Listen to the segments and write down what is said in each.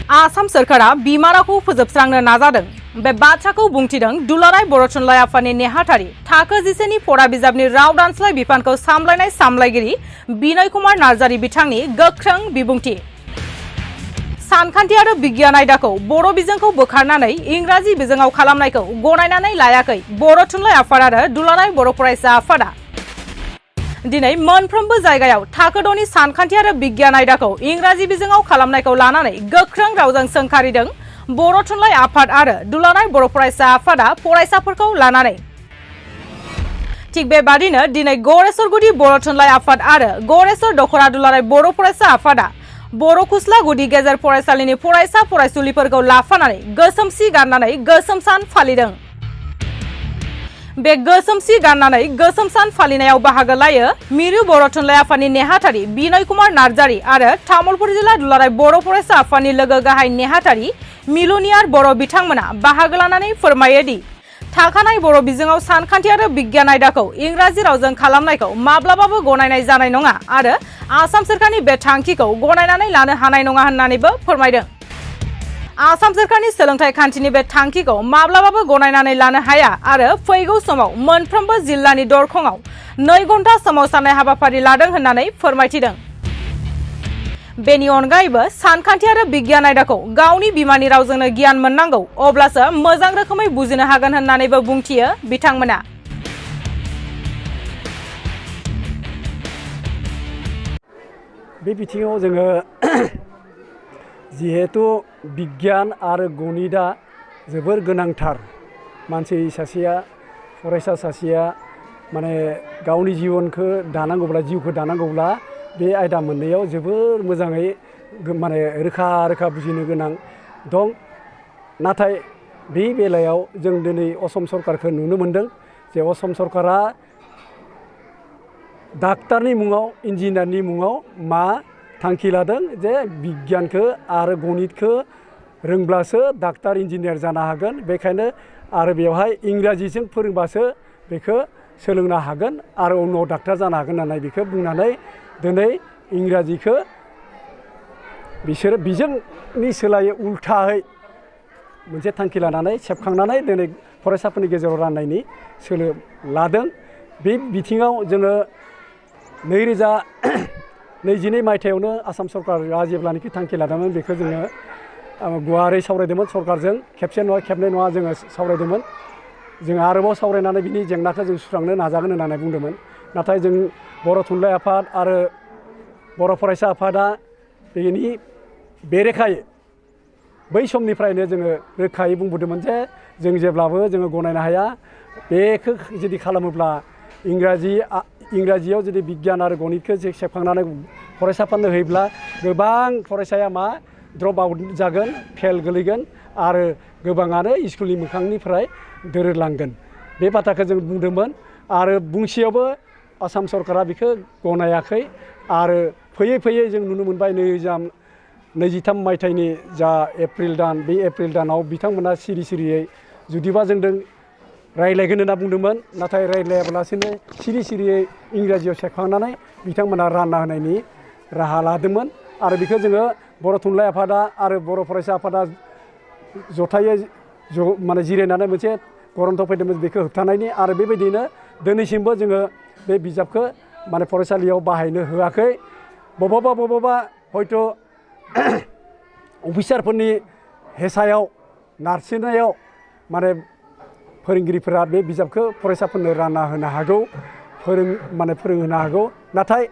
आसाम सरकारा बिमाराखौ फोजोबस्रांनो नाजादों। बे बाथ्राखौ बुंथिदों दुलाराय बर' थुनलाइ आफादनि नेहाथारि थाखो 10 नि फरा बिजाबनि राव दानस्लाय बिफानखौ सामलायनाय सामलायगिरि बिनय कुमार नार्जारी बिथांनि गोख्रों बिबुंथि। सानखान्थि आरो बिगियान आयदाखौ बर' बिजोंखौ बोखारनानै इंराजि बिजोङाव खालामनायखौ गनायनानै लायाखै बर' थुनलाइ आफाद आरो दुलाराय बर' फरायसा आफादा। दिनै मोनफ्रोमबो जायगायाव थाखो 2 नि सानखान्थि आरो बिगियान आयदाखौ इंराजि बिजोङाव खालामनायखौ लानानै गोख्रों रावजों सोंखारिदों बर' थुनलाइ आफाद आरो दुलाराय बर' फरायसा आफादा फरायसाफोरखौ लानानै। थिग बेबादिनो दिनै गरेस्वर गुदि बर' थुनलाइ आफाद आरो गरेस्वर दखरा दुलाराय बर' फरायसा आफादा बर' खुस्ला गुदि गेजेर फरायसालिनि फरायसा फरायसुलिफोरखौ लाफानानै गोसोम सि गाननानै गोसोम सान फालिदों। बे गोसोम सि गाननानै गोसोम सान फालिनायाव बाहागो लायो मिरु बर' थुनलाइ आफादनि नेहाथारि बिनय कुमार नार्जारी आरो तामुलपुर जिल्ला दुलाराय बर' फरायसा आफादनि लोगो गाहाय नेहाथारि मिलुनियार बर' बिथांमोना बाहागो लानानै फोरमायो दि थाखानाय बर' बिजोङाव सानखान्थि आरो बिगियान आयदाखौ इंराजि रावजों खालामनायखौ माब्लाबाबो गनायनाय जानाय नङा आरो आसाम सरकारनि बे थांखिखौ गनायनानै लानो हानाय नङा होननानैबो फोरमायदों। आसाम सरकारनि सोलोंथाइ खान्थिनि बे थांखिखौ माब्लाबाबो गनायनानै लानो हाया आरो फैगौ समाव मोनफ्रोमबो जिल्लानि दरखंआव 2 घन्टा सोमावसारनाय हाबाफारि लादों होननानै फोरमायथिदों। बेनि अनगायैबो सानखान्थि आरो बिगियान आयदाखौ गावनि बिमानि रावजोंनो गियान मोननांगौ अब्लासो मोजां रोखोमै बुजिनो हागोन होननानैबो बुंथियो बिथांमोना। बे बिथिङाव जोङो जिहेतु बिगियान आरो गणितआ जोबोर गोनांथार मानसि सासेया फरायसा सासेया माने गावनि जिउखौ दानांगौब्ला बे आयदा मोननैयाव जोबोर मोजाङै माने रोखा बुजिनो गोनां दं। नाथाय बे बेलायाव जों दिनै असम सरकारखौ नुनो मोनदों जे असम सरकारा डाक्टारनि मुङाव इन्जिनियारनि मुङाव मा थांखि लादों जे बिगियानखौ आरो गणितखौ रोंब्लासो डाक्टार इन्जिनियार जानो हागोन। बेखायनो आरो बेवहाय इंराजिजों फोरोंबासो बेखौ सोलोंनो हागोन आरो उनाव डाक्टार जानो हागोन होननानै बेखौ बुंनानै दिनै इंराजिखौ बिसोरो बिजोंनि सोलायै उल्थायै मोनसे थांखि लानानै सेबखांनानै दिनै फरायसाफोरनि गेजेराव राननायनि सोलो लादों। बे बिथिङाव जोङो 2022 मायथाइयावनो आसाम सरकारा जेब्लानोखि थांखि लादोंमोन बेखौ जोङो गुवारै सावरायदोंमोन सरकारजों खेबसे नङा खेबनै नङा जोङो सावरायदोंमोन। जों आरोबाव सावरायनानै बिनि जेंनाखौ जों सुस्रांनो नाजागोन होननानै बुंदोंमोन। नाथाय जों बर' थुनलाइ आफाद आरो बर' फरायसा आफादा बेनि बेरेखायै बै समनिफ्रायनो जोङो रोखायै बुंबोदोंमोन जे जों जेब्लाबो जोङो गनायनो हाया। बेखौ जुदि खालामोब्ला इंराजियाव जुदि बिगियान आरो गणितखौ सेबखांनानै फरायसाफोरनो होयोब्ला गोबां फरायसाया मा द्रप आउट जागोन, फेल गोलैगोन आरो गोबाङानो स्कुलनि मोखांनिफ्राय दोरोदलांगोन। बे बाथ्राखौ जों बुंदोंमोन आरो बुंसेयावबो आसाम सरकारा बेखौ गनायाखै आरो फैयै जों नुनो मोनबाय 2023 मायथाइनि जा एप्रिल दान बे एप्रिल दानाव बिथांमोना सिरियै जुदिबा जोंजों रायज्लायगोन होनना बुंदोंमोन। नाथाय रायज्लायाब्लासिनो सिरियै इंराजियाव सेबखांनानै बिथांमोना रानना होनायनि राहा लादोंमोन आरो बेखौ जोङो बर' थुनलाइ आफादा आरो बर' फरायसा आफादा जथायै माने जिरायनानै मोनसे गरन्थ फैदोंमोन बेखौ होबथानायनि आरो बेबायदिनो दिनैसिमबो जोङो बे बिजाबखौ माने फरायसालियाव बाहायनो होआखै। बबावबा हयथ' अफिसारफोरनि हेसायाव नारसिननायाव माने फोरोंगिरिफोरा बे बिजाबखौ फरायसाफोरनो रानना होनो हागौ, फोरोंहोनो हागौ। नाथाय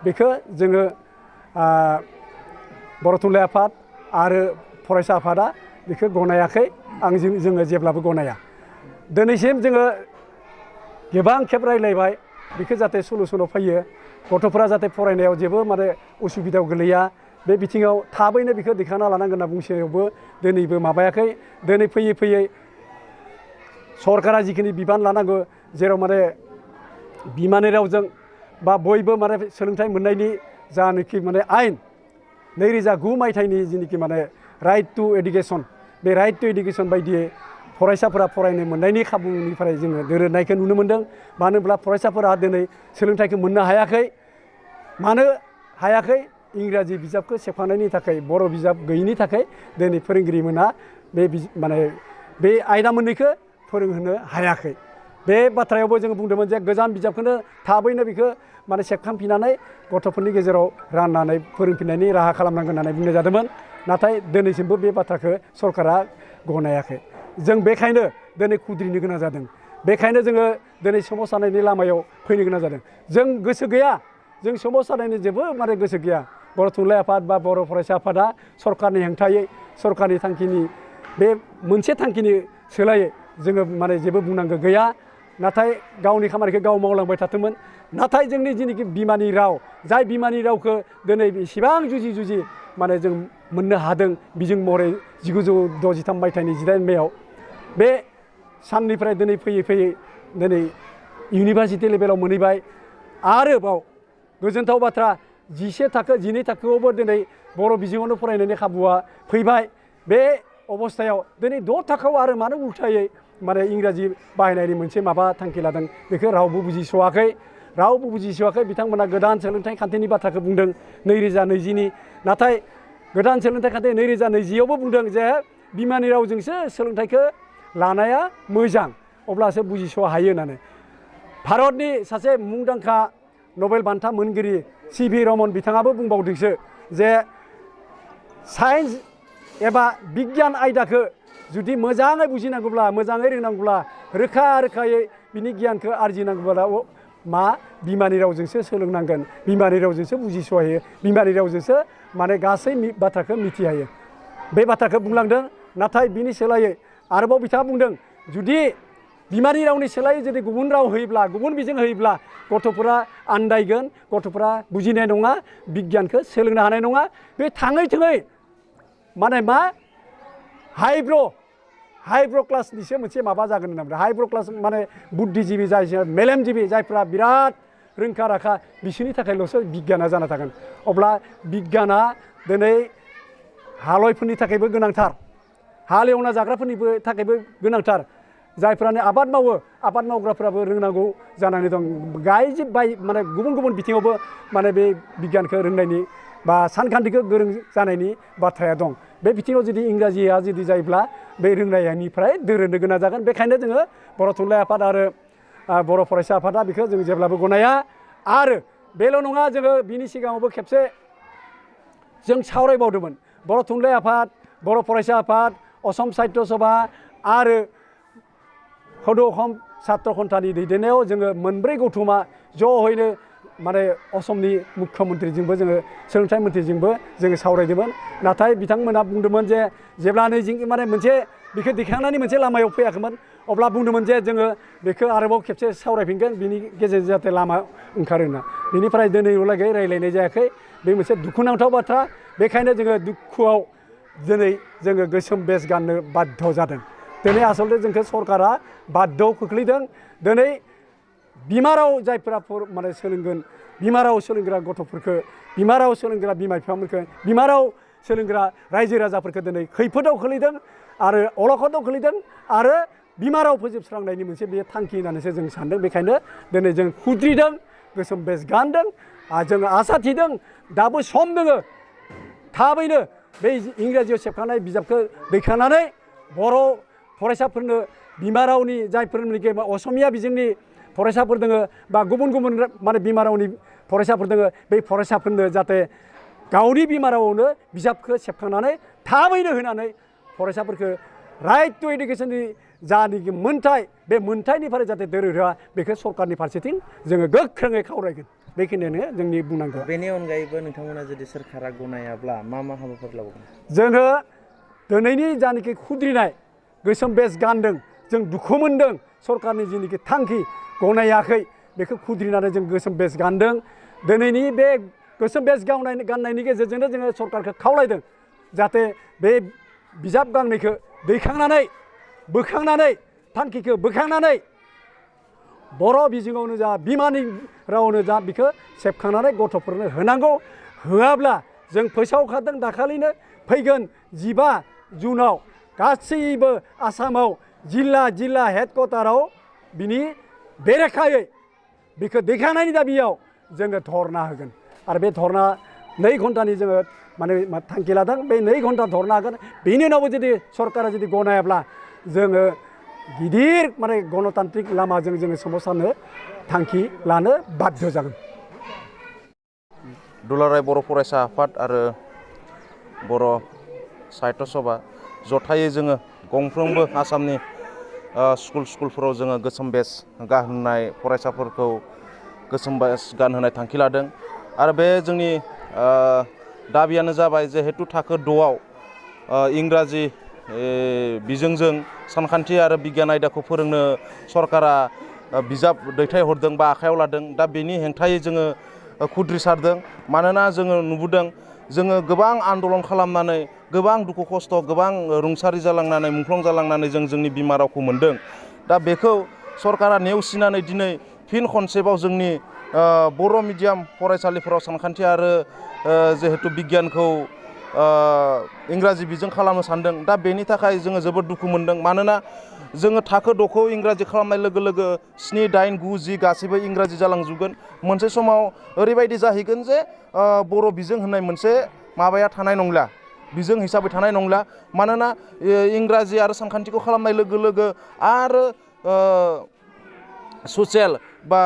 बेखौ जोङो बर' थुनलाइ आफाद आरो फरायसा आफादा बेखौ गनायाखै। जोङो जेब्लाबो गनाया। दिनैसिम जोङो गोबां खेब रायज्लायबाय बेखौ जाहाथे सलुसनाव फैयो, गथ'फोरा जाहाथे फरायनायाव जेबो माने उसुबिदायाव गोलैया बे बिथिङाव थाबैनो बेखौ दैखांना लानांगोन होनना बुंसेयावबो दिनैबो माबायाखै। दिनै फैयै सरकारा जिखिनि बिबान लानांगौ जेराव माने बिमानि रावजों बा बयबो माने सोलोंथाइ मोननायनि जानाखि माने आयेन 2009 मायथाइनि जिनिखि माने राइट टु एडुकेसन बे राइट टु एडुकेसन बायदियै फरायसाफोरा फरायनो मोननायनि खाबुनिफ्राय जोङो दोरोदनायखौ नुनो मोनदों। मानो होनब्ला फरायसाफोरा दिनै सोलोंथाइखौ मोननो हायाखै। मानो हायाखै इंराजि बिजाबखौ सेबखांनायनि थाखाय बर' बिजाब गैयिनि थाखाय दिनै फोरोंगिरिमोना माने बे आयदा मोननैखौ फोरोंहोनो हायाखै। बे बाथ्रायावबो जोङो बुंदोंमोन जे गोजाम बिजाबखौनो थाबैनो बेखौ माने सेबखांफिननानै गथ'फोरनि गेजेराव राननानै फोरोंफिननायनि राहा खालामनांगोन होननानै बुंनाय जादोंमोन। नाथाय दिनैसिमबो बे बाथ्राखौ सरकारा गनायाखै। जों बेखायनो दिनै खुद्रिनो गोनां जादों। बेखायनो जोङो दिनै सोमावसारनायनि लामायाव फैनो गोनां जादों। जों गोसो गैया, जों सोमावसारनायनि जेबो माने गोसो गैया। बर' थुनलाइ आफाद बा बर' फरायसा आफादा सरकारनि हेंथायै सरकारनि थांखिनि बे मोनसे थांखिनि सोलायै जोङो माने जेबो बुंनांगौ गैया। नाथाय गावनि खामानिखौ गाव मावलांबाय थाथोंमोन। नाथाय जोंनि जिनिखि बिमानि राव, जाय बिमानि रावखौ दिनै बेसेबां जुजि माने जों मोननो हादों बिजों महरै 1963 मायथाइनि 18 मेआव बे साननिफ्राय दिनै फैयै दिनै इउनिभारसिटि लेभेलाव मोनहैबाय। आरोबाव गोजोनथाव बाथ्रा 11 थाखो 12 थाखोआवबो दिनै बर' बिजोङावनो फरायनायनि खाबुआ फैबाय। बे अबस्थायाव दिनै 6 थाखोआव आरो मानो उल्थायै माने इंराजि बाहायनायनि मोनसे माबा थांखि लादों बेखौ रावबो बुजिस'वाखै। रावबो बुजिस'वाखै। बिथांमोना गोदान सोलोंथाइ खान्थिनि बाथ्राखौ बुंदों 2020नि। नाथाय गोदान सोलोंथाइ खान्थि 2020आवबो बुंदों जे बिमानि रावजोंसो सोलोंथाइखौ लानाया मोजां, अब्लासो बुजिस' हायो होननानै। भारतनि सासे मुंदांखा नबेल बान्था मोनगिरि CV रमन बिथाङाबो बुंबावदोंसो जे साइन्स एबा बिगियान आयदाखौ जुदि मोजाङै बुजिनांगौब्ला, मोजाङै रोंनांगौब्ला, रोखायै बिनि गियानखौ आरजिनांगौब्ला मा बिमानि रावजोंसो सोलोंनांगोन, बिमानि रावजोंसो बुजिस'हायो, बिमानि रावजोंसो माने गासै बाथ्राखौ मिथिहायो। बे बाथ्राखौ बुंलांदों। नाथाय बिनि सोलायै आरोबाव बिथाङा बुंदों जुदि बिमानि रावनि सोलायै जुदि गुबुन राव होयोब्ला, गुबुन बिजों होयोब्ला गथ'फोरा आन्दायगोन, गथ'फोरा बुजिनाय नङा, बिगियानखौ सोलोंनो हानाय नङा। बे थाङै माने मा हाइब्र' क्लासनिसो मोनसे माबा जागोन होनना बुंदों। हाइब्र' क्लास माने बुद्धिजिबि, जाय मेलेमजिबि, जायफ्रा बिराद रोंखा राखा बिसोरनि थाखायल'सो बिगियाना जाना थागोन। अब्ला बिगियाना दिनै हालयफोरनि थाखायबो गोनांथार, हाल एवना जाग्राफोरनिबो थाखायबो गोनांथार। जायफ्रानो आबाद मावो, आबाद मावग्राफ्राबो रोंनांगौ जानानै दं। माने गुबुन बिथिङावबो माने बे बिगियानखौ रोंनायनि बा सानखान्थिखौ गोरों जानायनि बाथ्राया दं। बे बिथिङाव जुदि इंराजिया जुदि जायोब्ला बे रोंनायनिफ्राय दोरोदनो गोनां जागोन। बेखायनो जोङो बर' थुनलाइ आफाद आरो बर' फरायसा आफादा बेखौ जों जेब्लाबो गनाया। आरो बेल' नङा, जोङो बिनि सिगाङावबो खेबसे जों सावरायबावदोंमोन। बर' थुनलाइ आफाद, बर' फरायसा आफाद, असम साहित्य सभा आरो सदৌ অসম ছাত্ৰ সন্থাनि दैदेननायाव जोङो मोनब्रै गौथुमा ज'हैनो माने असमनि मुख्यमन्त्रिजोंबो जोङो सोलोंथाइ मन्थ्रिजोंबो जोङो सावरायदोंमोन। नाथाय बिथांमोना बुंदोंमोन जे जेब्लानो जों माने मोनसे बेखौ दैखांनानै मोनसे लामायाव फैयाखैमोन, अब्ला बुंदोंमोन जे जोङो बेखौ आरोबाव खेबसे सावरायफिनगोन, बिनि गेजेरजों जाहाथे लामा ओंखारो होनना। बिनिफ्राय दिनैहालागै रायज्लायनाय जायाखै। बे मोनसे दुखुनांथाव बाथ्रा। बेखायनो जोङो दुखुआव दिनै जोङो गोसोम बेज गाननो बाध्य जादों। दिनै आसलथे जोंखौ सरकारा बाध्यआव खोख्लैदों। दिनै बिमा राव जायफोरा माने सोलोंगोन, बिमा राव सोलोंग्रा गथ'फोरखौ, बिमा राव सोलोंग्रा बिमा बिफाफोरखौ, बिमा राव सोलोंग्रा रायजो राजाफोरखौ दिनै खैफोदाव खोलैदों आरो अलखदाव खोलैदों आरो बिमा राव फोजोबस्रांनायनि मोनसे बे थांखि होननानैसो जों सानदों। बेखायनो दिनै जों खुद्रिदों, गोसोम बेज गानदों, जोङो आसा थिदों दाबो सम दोङो थाबैनो बे इंराजियाव सेबखांनाय बिजाबखौ दैखांनानै बर' फरायसाफोरनो बिमा रावनि जायफोरनिखि असमिया बिजोंनि फरायसाफोर दोङो बा गुबुन माने बिमा रावनि फरायसाफोर दोङो, बै फरायसाफोरनो जाहाथे गावनि बिमा रावआवनो बिजाबखौ सेबखांनानै थाबैनो होनानै फरायसाफोरखौ राइट टु इडुकेसननि जानिखि मोन्थाय, बे मोन्थायनिफ्राय जाहाथे दोरोदोआ बेखौ सरकारनि फारसेथिं जोङो गोख्रोङै खावलायगोन। बेखिनियानो जोंनि बुंनांगौ। बेनि अनगायैबो नोंथांमोना जुदि सोरखारा गनायाब्ला मा हाबाफारि लागोन? जोङो दिनैनि जानिखि खुद्रिनाय गोसोम बेज गानदों, जों दुखु मोनदों सरकारनि जिनिखि थांखि गनायाखै बेखौ खुद्रिनानै जों गोसोम बेज गानदों। दिनैनि बे गोसोम बेज गाननायनि गेजेरजोंनो जोङो सरकारखौ खावलायदों जाहाथे बे बिजाब गांनैखौ दैखांनानै बोखांनानै थांखिखौ बोखांनानै बर' बिजोङावनो जा बिमानि रावआवनो जा बेखौ सेबखांनानै गथ'फोरनो होनांगौ। होआब्ला जों फोसावखादों दाखालिनो फैगोन 15 जुनाव गासैबो आसामाव जिल्ला हेडक्वार्टाराव बिनि बेरेखायै बेखौ दैखांनायनि दाबियाव जोङो धरना होगोन। आरो बे धरना 2 घन्टानि जोङो माने थांखि लादों बे 2 घन्टा धरनो हागोन बेनि उनावबो जुदि सरकारा जुदि गनायाब्ला जोङो गिदिर माने गणतान्त्रिक लामाजों जोङो सोमावसारनो थांखि लानो बाध्य जागोन। दुलाराय बर' फरायसा आफाद आरो बर' साहित्य सभा जथायै जोङो गंफ्रोमबो आसामनि स्कुलफोराव जोङो गोसोम बेज गानहोनाय फरायसाफोरखौ गोसोम बेज गानहोनाय थांखि लादों आरो बे जोंनि दाबियानो जाबाय जिहेतु थाखो 6आव इंराजि बिजोंजों सानखान्थि आरो बिगियान आयदाखौ फोरोंनो सरकारा बिजाब दैथायहरदों बा आखायाव लादों दा बेनि हेंथायै जोङो खुद्रिसारदों मानोना जोङो नुबोदों जोङो गोबां आन्दलन खालामनानै गोबां दुखु खस्थ' गोबां रुंसारि जालांनानै मुंख्लं जालांनानै जों जोंनि बिमा रावखौ मोनदों दा बेखौ सरकारा नेवसिनानै दिनै फिन खनसेबाव जोंनि बर' मिडियाम फरायसालिफोराव सानखान्थि आरो जिहेतु बिगियानखौ इंराजि बिजों खालामनो सानदों दा बेनि थाखाय जोङो जोबोद दुखु मोनदों मानोना जोङो थाखो 6खौ इंराजि खालामनाय लोगो लोगो 7, 8, 9, 10 गासैबो इंराजि जालांजोबगोन मोनसे समाव ओरैबायदि जाहैगोन जे बर' बिजों होननाय मोनसे माबाया थानाय नंला बिजों हिसाबै थानाय नंला मानोना इंराजि आरो सानखान्थिखौ खालामनाय लोगो लोगो आरो ससियेल बा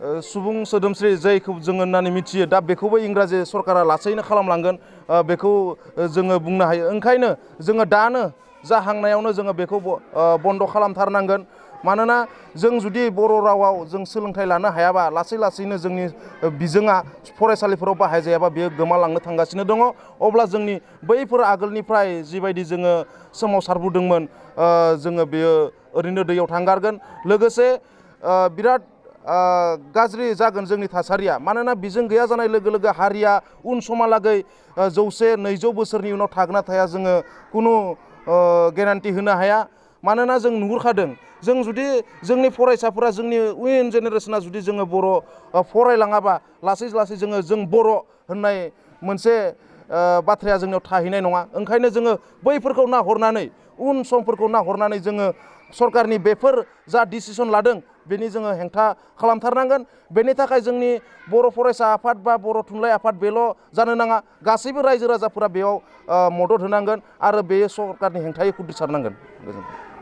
सुबुं सोदोमस्रि जायखौ जोङो होननानै मिथियो दा बेखौबो इंराजि सरकारा लासैनो खालामलांगोन बेखौ जोङो बुंनो हायो ओंखायनो जोङो दानो जाहांनायावनो जोङो बेखौ बन्द' खालामथारनांगोन मानोना जों जुदि बर' रावाव जों सोलोंथाइ लानो हायाबा लासै लासैनो जोंनि बिजोङा फरायसालिफोराव बाहायजायाबा बेयो गोमालांनो थांगासिनो दङ अब्ला जोंनि बैफोर आगोलनिफ्राय जिबायदि जोङो सोमावसारबोदोंमोन जोङो बेयो ओरैनो दैयाव थांगारगोन लोगोसे बिराद गाज्रि जागोन जोंनि थासारिया मानोना बिजों गैया जानाय लोगो लोगो हारिया उन समहालागै 100-200 बोसोरनि उनाव थागोना थाया जोङो खुनु गेरान्टि होनो हाया मानोना जों नुहुरखादों जों जुदि जोंनि फरायसाफोरा जोंनि उन जेनेरेसना जुदि जोङो बर' फरायलाङाबा लासै लासै जों बर' होननाय मोनसे बाथ्राया जोंनियाव थाहैनाय नङा ओंखायनो जोङो बैफोरखौ नाहरनानै उन समफोरखौ नाहरनानै जोङो सरकारनि बेफोर जा डिसिसन लादों बेनि जोङो हेंथा खालामथारनांगोन बेनि थाखाय जोंनि बर' फरायसा आफाद बा बर' थुनलाइ आफाद बेल' जानो नाङा गासैबो रायजो राजाफोरा बेयाव मदद होनांगोन आरो बे सरकारनि हेंथायै खुद्रिसारनांगोन। गोजोन्थों।